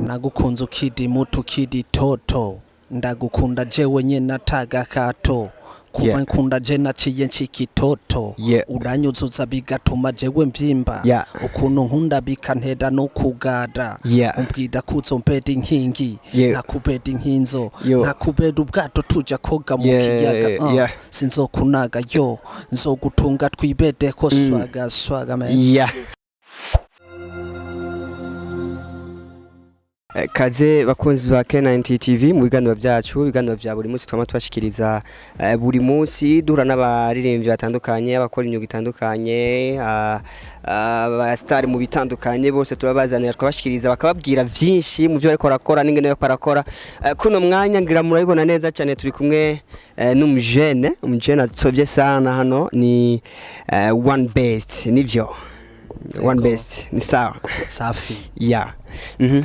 Nagukunze ukiri muto, ukiri toto, ndagukunda jewe nyene atagakato kuva nkunda je naciye ncika itoto. Uranyuzuza bigatuma jewe mvyimba. Ukuntu nkunda bikantera no kugada. Umbwira ko uzombera inkingi, nkakubera inkinzo, nkakubera ubwato tuja koga mu kiyaga. Sinzokunaga yo, nzogutunga twibedeko. Swaga swaga man. Yeah. Kaze bakunzi ba K90 TV mu biganiro byacu, ibiganiro bya buri munsi twama tubashikiriza buri munsi, duhura n'abaririmbyi batandukanye, abakora imyuga itandukanye, aba star mu bitandukanye, bose turabazanira twabashikiriza bakababwira vyinshi mu byo bariko barakora n'ingene bariko barakora. Kuno mwanya ngira murabibona neza cyane, turi kumwe n'umujene, umujene atsovye sana hano ni One Best, nivyo One Yego. Best ni sawa? Safi. Yeah.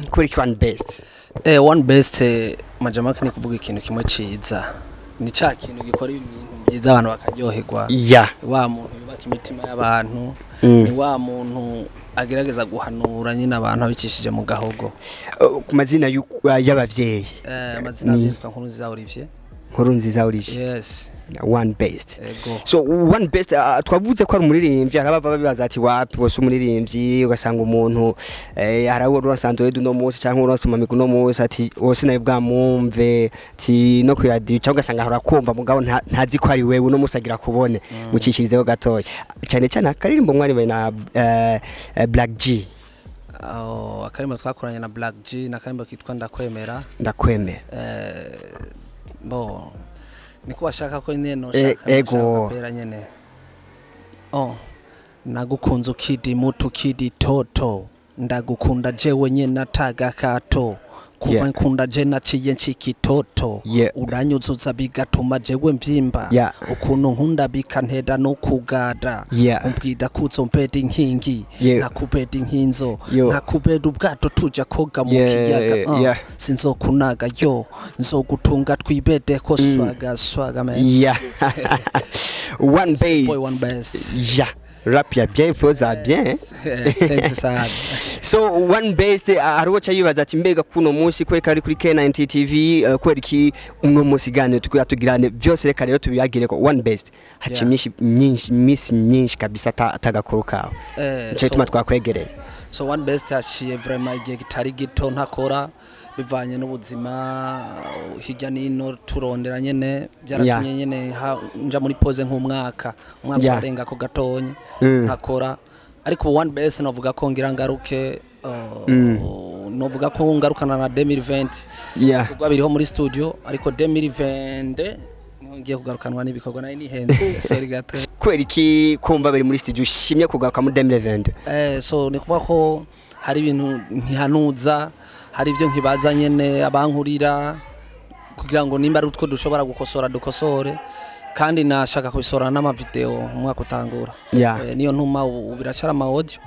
Kubera iki One Best? One Best, majamake ni kuvuga ikintu kimwe ciza, ni ca kintu gikora ibintu byiza abantu bakaryoherwa. Wa muntu yubaka imitima y'abantu, ni wa muntu agerageza guhanura nyine abantu abicishije mu gahogo. Ku mazina y'abavyeyi? Amazina yitwa Nkurunziza Olivier. Nkuru Nziza Olivier. Yes. One Best. Ego. So One Best, twavuze ko ari umuririmbyi, hari abava babibaza ati wapi wose umuririmbyi, ugasanga umuntu hari uwo urasanzwe uno munsi cyangwa uronse umamiga uno munsi ati wose nawe bwamwumve ati no ku radio, cyangwa ugasanga ahora kumva mugabo ntazi ko ari wewe uno munsi agira kubone mucishirizeho gatoya, cyane cyane akaririmbo mwari na Black G. Oh, akarimbo twakoranye na Black G ni akarimbo kitwa Ndakwemera. Ndakwemera. Bo niko washaka ko nyene noshaka. Ego. Pera nyene. Oh, nagukunze ukiri muto, ukiri toto, ndagukunda jewe nyene atagakato kuva nkunda je naciye ncika itoto. Uranyuzuza bigatuma jewe mvyimba. Ukuntu nkunda bikantera no kugada. Umbwira ko uzombera inkingi, nkakubera inkinzo, nkakubera ubwato tuja koga mu kiyaga. Sinzokunaga yo, nzogutunga twibedeko. Swaga swaga man. Yeah. One Best. Boy One Best. Yeah. Rap ya bien, flow za bien. Thanks sana. So One Best, hari uwo yibaza ati mbega kuno munsi kwereka ari kuri K90 TV, kubera iki uno munsi ganiro tukira tugirane byose, reka rero tubiyagire ko One Best haci myinshi myinshi misi myinshi kabisa atagakuru kawe. Nico gituma twakwegereye. So One Best haciye vraiment igihe kitari gito ntakora, bivanye n'ubuzima hirya n'ino turondera nyene, byaratumye nyene nja muri pause nk'umwaka, umwaka urenga ko gatonya ntakora. Ariko ubu One Best novuga ko ngira ngaruke, novuga ko ngarukana na 2020. Ibikorwa biriho muri studio, ariko 2022 niho ngiye kugarukanwa n'ibikorwa. Nari nihenze, sorry gato. Kubera iki kumva bari muri studio ushimye kugaruka muri 2022? So ni kuvuga ko hari ibintu nkihanuza, hari ibyo nkibaza nyene abankurira, kugira ngo nimba ari utwo dushobora gukosora dukosore, kandi nashaka kubisora n'amavideo umwaka utangura. Niyo ntuma ubu biracara ama audio,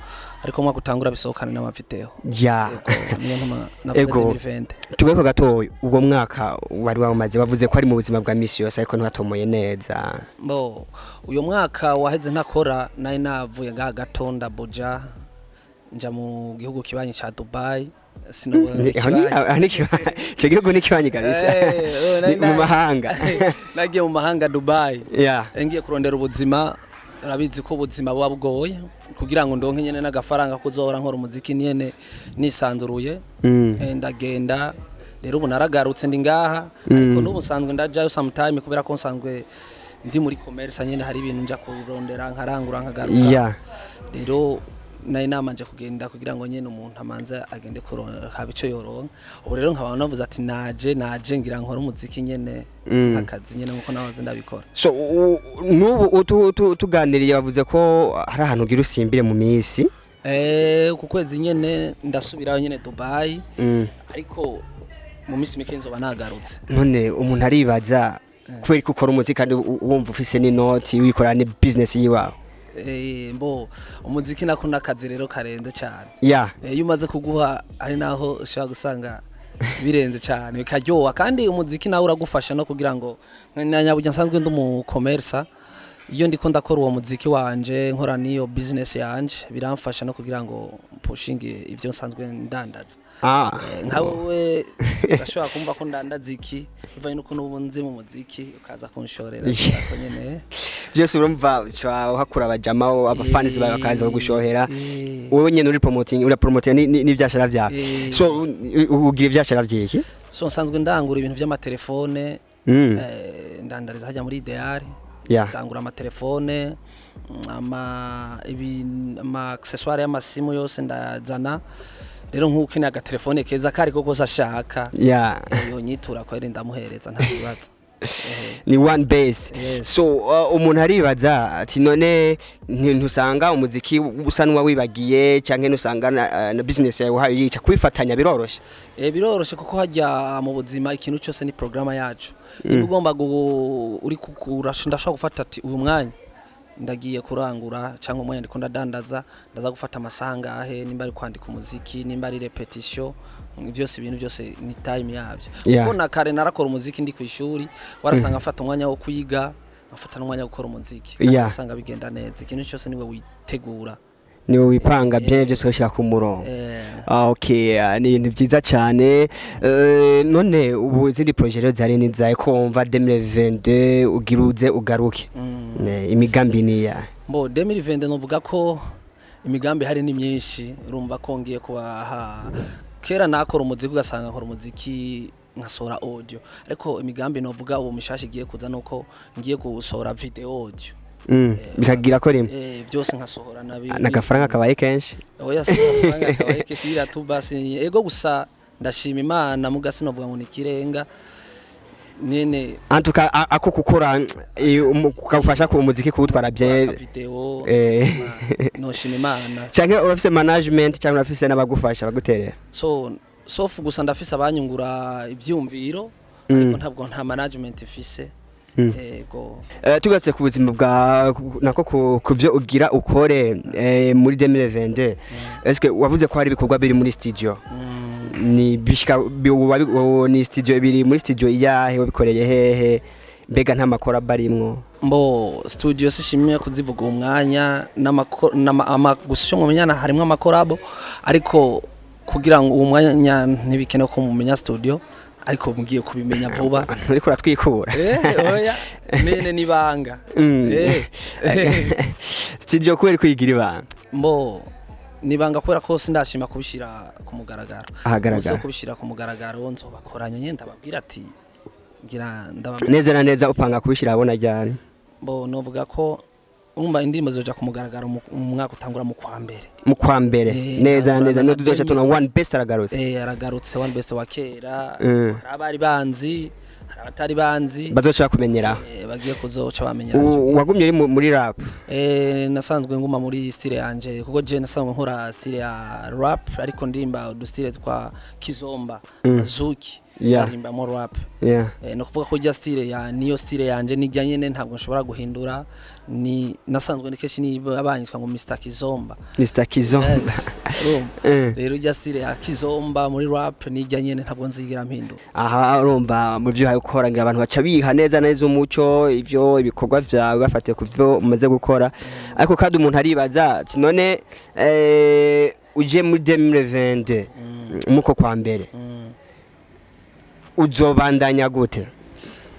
ariko umwaka utangura bisohokane n'amavideo. Ego, niyo ntuma navuze 2020. Tugeko gatoya, ubwo mwaka wari wamaze, wavuze ko ari mu buzima bwa misi yose, ariko ntiwatomoye neza. Bo uyo mwaka waheze ntakora, nari navuye ngaha gato ndabuja nja mu gihugu kibanyi ca Dubai. Sinovuga ngo ikibanyi. Aho ni ico gihugu ni kibanyi kabisa. Nari Ni mu mahanga. Nagiye mu mahanga Dubai. Ngiye kurondera ubuzima, urabizi ko ubuzima buba bugoye, kugira ngo ndonke nyene n'agafaranga kuzohora nkora umuziki nyene nisanzuruye. Ndagenda rero, ubu naragarutse ndi ngaha, ariko n'ubu nsanzwe ndajayo sometime, kubera ko nsanzwe ndi muri commerce nyene, hari ibintu nja kurondera nkarangura nkagaruka. Rero nari namanje kugenda kugira ngo nyene umuntu amanze agende kurondera haba ico yoronka. Ubu rero nkaba navuze ati naje ngira nkora umuziki nyene nk'akazi nyene nkuko nahoze ndabikora. So n'ubu tuganiriye bavuze ko hari ahantu ugira usimbire mu minsi. Ku kwezi nyene ndasubirayo nyene Dubai, ariko mu minsi mike nzoba nagarutse. None umuntu aribaza kubera ko ukora umuziki kandi wumva ufise n'inoti wikorana ni business yiwawe? Mbo umuziki nako n'akazi rero karenze cyane. Iyo umaze kuguha ari naho ushobora gusanga birenze cyane bikaryoha, kandi umuziki nawe uragufasha no kugira ngo na nyaburya nsanzwe ndi umu commercer. Iyo ndiko ndakora uwo muziki wanje, nkora n'iyo business yanje, biramfasha no kugira ngo mpushinge ivyo nsanzwe ndandaza. Nka wowe urashobora kumva ko ndandaza iki bivanye n'ukuntu ubu nzi mu muziki, ukaza kunshorera kubera ko nyene. Byose urumva uca uhakura abajama, abafanisi bawe bakaza bagushohera. Wowe nyene uri promoting, ura promoting n'ivyashara vyawe. So ugira ivyashara vyiki? So nsanzwe ndangura ibintu vy'amatelefone. Ndandariza hajya muri Ideal. Ndangura amatelefone, ama accessoire y'amasimu yose ndazana. Rero nk'uko ukeneye agatelefone keza kariko kose ashaka, yonyitura ko ndamuhereza, nta kibazo. Ni One Base. Yes. So umuntu aribaza ati none ntusanga umuziki usa n'uwawibagiye, canke ntusanga na business yawe uhaye yica? Kubifatanya biroroshe? Biroroshe kuko hajya mu buzima ikintu cyose ni programme yacu. Niba ugomba uri ndashobora gufata ati uyu mwanya ndagiye kurangura, cyangwa umwanya ndiko ndadandaza, ndaza gufata amasaha ngahe, nimba ari kwandika umuziki, nimba ari répétition, byose, ibintu byose ni time yabyo. Kuko na kare narakora umuziki ndi ku ishuri, warasanga mfata umwanya wo kwiga, nkafata n'umwanya wo gukora umuziki, kandi usanga bigenda neza. Ikintu cyose niwe witegura. Niwe wipanga bien, byose ugashyira ku murongo. Ah, okay, ni ibintu byiza cyane. None ubu izindi projet rero zari nizaye ko wumva 2022 ugira uze ugaruke? Imigambi ni ya Mbo 2020 novuga ko imigambi hari ni myinshi. Urumva ko ngiye kubaha, kera nakora umuziki ugasanga nkora umuziki nkasohora audio, ariko imigambi novuga ubu mishasha igiye kuza nuko ngiye gusohora video, audio. Bikagira ko rimwe. Byose nkasohora na N'agafaranga kabaye kenshi. Oya, si amafaranga kabaye kenshi ira tu basi. Ego, gusa ndashima Imana, muga sinovuga ngo ni ikirenga nyene. Antuka ako gukora kagufasha ku muziki kuwutwara bien. Video. Noshima Imana. Canke urafise management, canke urafise n'abagufasha baguterera? So sauf gusa ndafise abanyungura ivyumviro, ariko ntabwo nta management ifise. Ego. Tugarutse ku buzima bwa nako ku byo ugira ukore muri 2022, est-ce wavuze ko hari ibikorwa biri muri studio? Ni bishika ni studio biri muri studio iyahe? Wabikoreye hehe? Mbega nta makora barimwo? Mbo studio sishimye kuzivuga uwo mwanya gusa icyo mumenya harimwo amakorabo, ariko kugira ngo uwo mwanya ntibikenewe ko mumenya studio, ariko mugiye kubimenya vuba. Uriko uratwikura. Oya, nene nibanga. Studio kubera kwigira ibanga? Mbo nibanga kubera ko sindashima kubishira ku mugaragaro. Ahagaragara. Umunsi wo kubishira ku mugaragaro nzobakoranya nyene, ndababwira ati ngira ndababwira. Neza na neza upanga kubishira abona ryari? Mbo novuga ko urumva indirimbo zoja ku mugaragaro mu mwaka utangura mu kwa mbere. Mu kwa mbere? Neza na neza. Na No tuzoca tuna One Best aragarutse. Aragarutse, One Best wa kera. Hari abari banzi, hari abatari banzi. Bazoca bakumenyeraho. Bagiye kuzoca bamenyera. Wagumye uri muri rap? Nasanzwe nguma muri style yanje, kuko je nasanzwe nkora style ya rap, ariko ndirimba udustyle twa kizomba, zuki, ndarimbamo rap. No kuvuga ko rya style ya niyo style yanje nijya nyene, ntabwo nshobora guhindura. Ni nasanzwe ni kenshi ni abanyitwa ngo Mr Kizomba. Mr Kizomba. Yes, urumva? Rero rya style ya kizomba muri rap nijya nyene, ntabwo nzigira mpindura. Aha urumva mu byo uhaye ukora ngira abantu baca biha neza neza umuco ivyo ibikorwa vyawe bafatiye ku byo umaze gukora. Ariko kandi umuntu aribaza ati none uje muri 2022 muko kwa mbere, uzobandanya gute?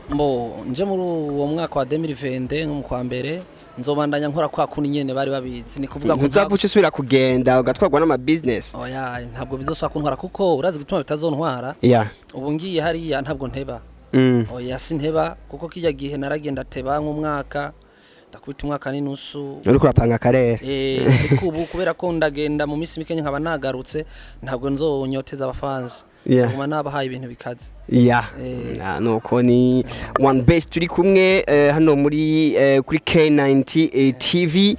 Mbo nje muri uwo mwaka wa 2020 nko mu kwa mbere nzobandanya nkora kwa kundi nyene bari babizi, ni kuvuga ko Ntuzapfa uca usubira kugenda ugatwarwa n'ama business? Oya, ntabwo bizosubira kuntwara, kuko urazi gituma bitazontwara? Ubu ngiye hariya ntabwo nteba. Oya, sinteba, kuko kijya gihe naragenda teba nk'umwaka, ndakubita umwaka n'inusu. Uriko urapanga akarere. Ariko ubu kubera ko ndagenda mu minsi mike nkaba nagarutse, ntabwo nzonyoteza abafanzi. Nzoguma nabahaye ibintu bikaze. Nuko ni One Best turi kumwe hano muri kuri K90 TV,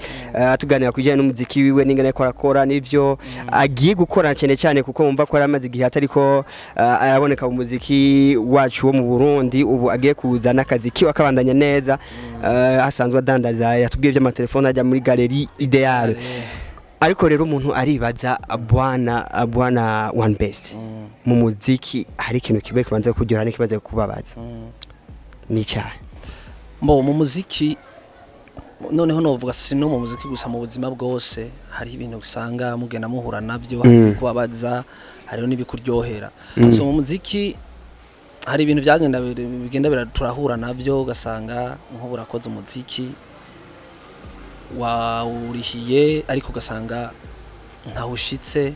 tuganira ku bijyanye n'umuziki wiwe n'ingene ariko arakora n'ivyo agiye gukora, cyane cyane kuko mumva ko yaramaze igihe atariko araboneka mu muziki wacu wo mu Burundi. Ubu agiye kuza n'akazi kiwe akabandanya neza. Asanzwe adandaza, yatubwiye iby'amatelefone ajya muri Galerie Ideal. Ariko rero umuntu aribaza, bwana One Best, mu muziki hari ikintu kimwe kibanza kuryohera n'ikibanza kubabaza, ni icyaha? Mbo mu muziki Noneho novuga si no mu muziki gusa, mu buzima bwose hari ibintu usanga mugenda muhura navyo, hari ibikubabaza, hariho n'ibikuryohera. So mu muziki hari ibintu byagenda bigenda turahura navyo, ugasanga nk'ubu urakoze umuziki, wawurihiye, ariko ugasanga ntawushitse,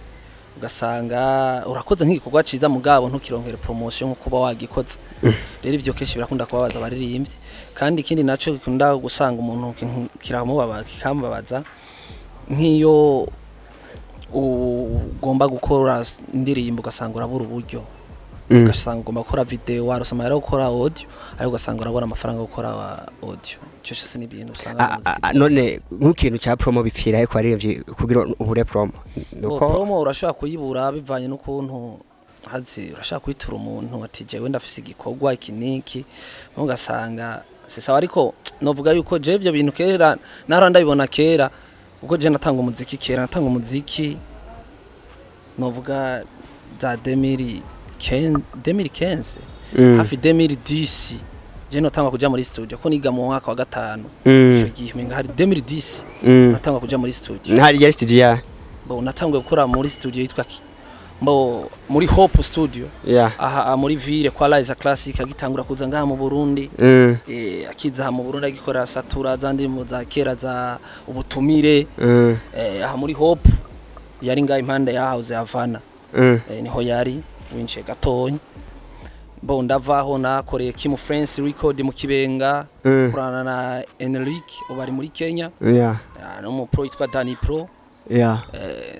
ugasanga urakoze nk'igikorwa ciza mugabo ntukironkere promotion nko kuba wagikoze. Rero ivyo kenshi birakunda kubabaza abaririmbyi. Kandi ikindi naco gikunda gusanga umuntu kiramubaba, kikamubabaza, nk'iyo ugomba gukora indirimbo ugasanga urabura uburyo, ugasanga ugomba gukora video, warose amahera yo gukora audio, ariko ugasanga urabura amafaranga yo gukora audio. Ico cyose ni ibintu usanga mu muziki. None nk'ikintu ca promo bipfira he ku baririmbyi kugira ubure promo? Bo, Nuko promo urashobora kuyibura bivanye n'ukuntu hazi urashobora kwitura umuntu ati: "Jewe ndafise igikorwa iki niki", ugasanga si sawa. Ariko novuga yuko je ivyo bintu kera nahora ndabibona kera, ubwo je natanga umuziki kera, natanga umuziki novuga za 2015, 2015, hafi 2010 je notanga kuja muri studio, ko niga mu mwaka wa gatanu. Ico gihe umenga hari 2010 natanga kuja muri studio. Hari yari studio ya? Bo, natanguye gukora muri studio yitwa bo muri Hope Studio, aha muri ville kwa Liza Classic, agitangura kuza ngaha mu Burundi. Akiza aha mu Burundi agikorera satura za ndirimbo za kera za ubutumire. Aha muri Hope yari ngaha impande ya House Havana. Niho yari winjiye gatonya. Bo, ndavaho nakoreye Kim France Record mu Kibenga, kurana na Enrique ubu ari muri Kenya, no mu pro yitwa Danny Pro.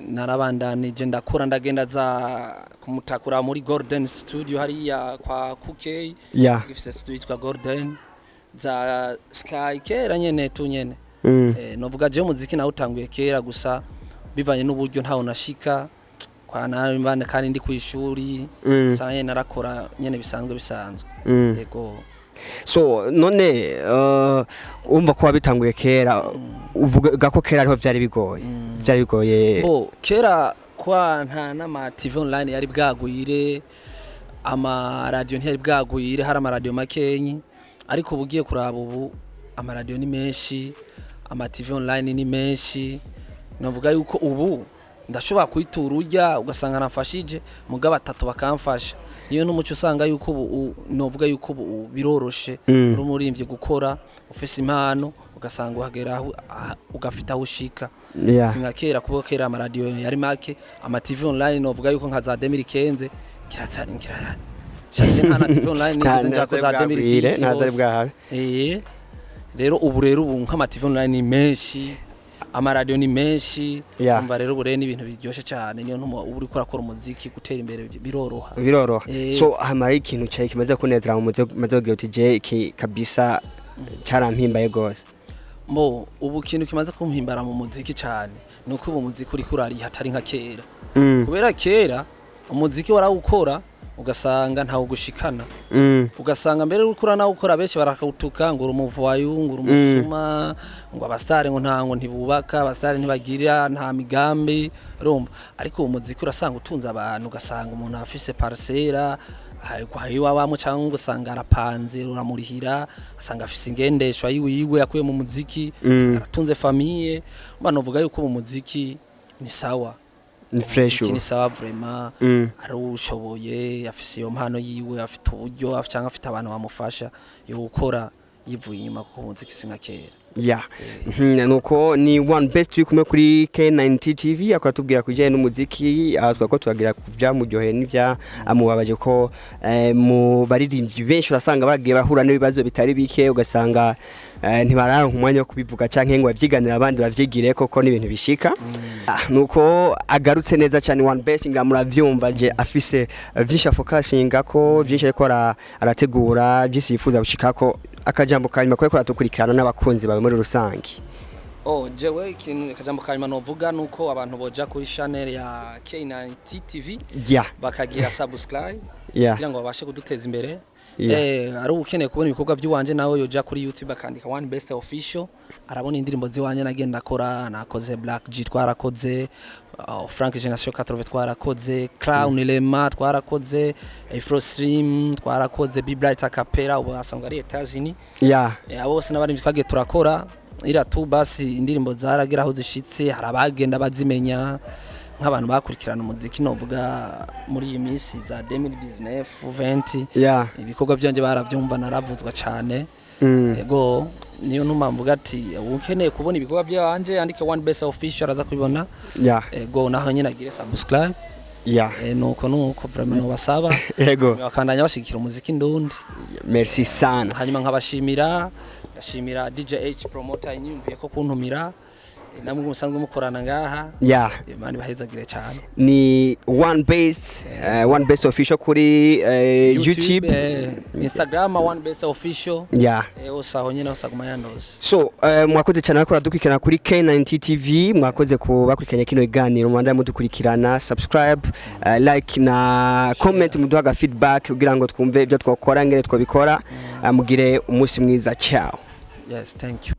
Narabandanije ndakora, ndagenda za kumutakura muri Golden Studio hariya kwa Kukey, gifise studio yitwa Golden, za Sky kera nyene tu nyene. Novuga je umuziki nawe utanguye kera, gusa bivanye n'uburyo ntawo nashika kwa nabane kandi ndi kwishuri. Usanga nyene narakora nyene bisanzwe bisanzwe. Yego. So none umva ko wabitanguye kera, uvuga ko kera ariho byari bigoye, byari bigoye? Bo, kera kwa nta n'ama TV online yari bwagwire, ama radio ntiyari bwagwire, hari ama radio makenyi. Ariko ubu ugiye kuraba ubu ama radio ni menshi, ama TV online ni menshi. Navuga yuko ubu ndashobora kwitura urya ugasanga nafashije mugabo batatu bakamfasha, niyo n'umuco usanga yuko ubu novuga yuko ubu biroroshe. Uri umuririmbyi gukora ufise impano, ugasanga uhagera ugafita aho ushika. Si nka kera, kuko kera amaradiyo yari make, ama TV online novuga yuko nka za 2015 kirazari kira shaje, nta na TV online nigeze njako za 2010 ntazari hose. bwahabe. Rero ubu, rero ubu nk'ama TV online ni menshi, amaradiyo ni menshi. Umva rero ubu rero ni ibintu biryoshye cyane, niyo ntuma uba uriko urakora umuziki gutera imbere biroroha. Biroroha. So hamara ikintu cyawe kimaze kunezera mu muze maze kugira uti: "Je iki kabisa carampimbaye gose." Mo ubu ikintu kimaze kumpimbara mu muziki cyane ni uko ubu umuziki uriko urariha, atari nka kera. Kubera kera umuziki warawukora ugasanga ntawo gushikana, ugasanga mbere uriko uranawukora benshi barakawutuka ngo uri umuvayu, ngo uri umusuma, ngo abasitari ngo nta ngo ntibubaka, abasitari ntibagira nta migambi, urumva. Ariko uwo muziki urasanga utunze abantu, ugasanga umuntu afise parcelle iwabamo, cyangwa ugasanga arapanze uramurihira, asanga afise ingendeshwa yiwiwe yakuye mu muziki, usanga aratunze famille. Mba novuga yuko mu muziki ni sawa. Ni fresh. Umuziki Ubu ni sawa vraiment. Ari ushoboye afise iyo mpano yiwe, afite uburyo cyangwa afite abantu bamufasha yo gukora yivuye inyuma, kuko umuziki si nka kera. Ya. Nuko ni One Best turi kumwe kuri K90 TV, akora tubwira kujyanye n'umuziki, aha twako turagira ku byamuryoheye n'ibya amubabaje, ko mu baririmbyi benshi urasanga bagiye bahura n'ibibazo bitari bike, ugasanga ntibararonka umwanya wo kubivuga canke ngo babyiganire abandi bavyigire, koko n'ibintu bishika. Nuko agarutse neza cyane One Best, nga muravyumva je afise vyinshi afokasinga ko vyinshi ariko arategura, vyinshi yifuza gushikako. Akajambo kanyuma ko aratukurikirana n'abakunzi bawe muri rusange? Oh, jewe ikintu akajambo kanyuma novuga nuko abantu boja kuri channel ya K90 TV bakagira subscribe kugira ngo babashe kuduteza imbere. Ari ukeneye kubona ibikorwa by'iwanje nawe yoja kuri YouTube akandika One Best Official, arabona indirimbo ziwanje nagenda akora. Nakoze Black G twarakoze, Frank Generation 80 twarakoze, Crown Lema twarakoze, Afro Stream twarakoze, Be Bright Acapella ubu asanzwe ari Etazini. Abo bose n'abaririmbyi twagiye turakora. Iriya tu basi indirimbo zaragira aho zishitse, hari abagenda bazimenya nk'abantu bakurikirana umuziki, novuga muri iyi minsi za 2019, 20, ibikorwa byanje baravyumva, naravuzwa cyane. Ego, niyo ntuma mvuga ati ukeneye kubona ibikorwa byanje yandike One Best Official, araza kubibona. Ego, naho nyine agire subscribe. Nuko vraiment nobasaba bakandanya bashigikira umuziki ndundi. Merci sana. Hanyuma nkabashimira, ndashimira DJ H promoter inyumviye ko kuntumira. Namwe musanzwe mukorana ngaha. Imana ibahezagire cyane. Ni One Base, One Base Official kuri YouTube. Instagram One Base Official. Hose aho nyine hose aguma yandoze. So mwakoze cyane bakora dukurikirana kuri K90 TV, mwakoze ku bakurikiranye kino kiganiro, mwanda mudukurikirana, subscribe, like na comment, muduhaga feedback kugira ngo twumve ibyo twakora ngene twabikora. Mugire umunsi mwiza, ciao. Yes, thank you.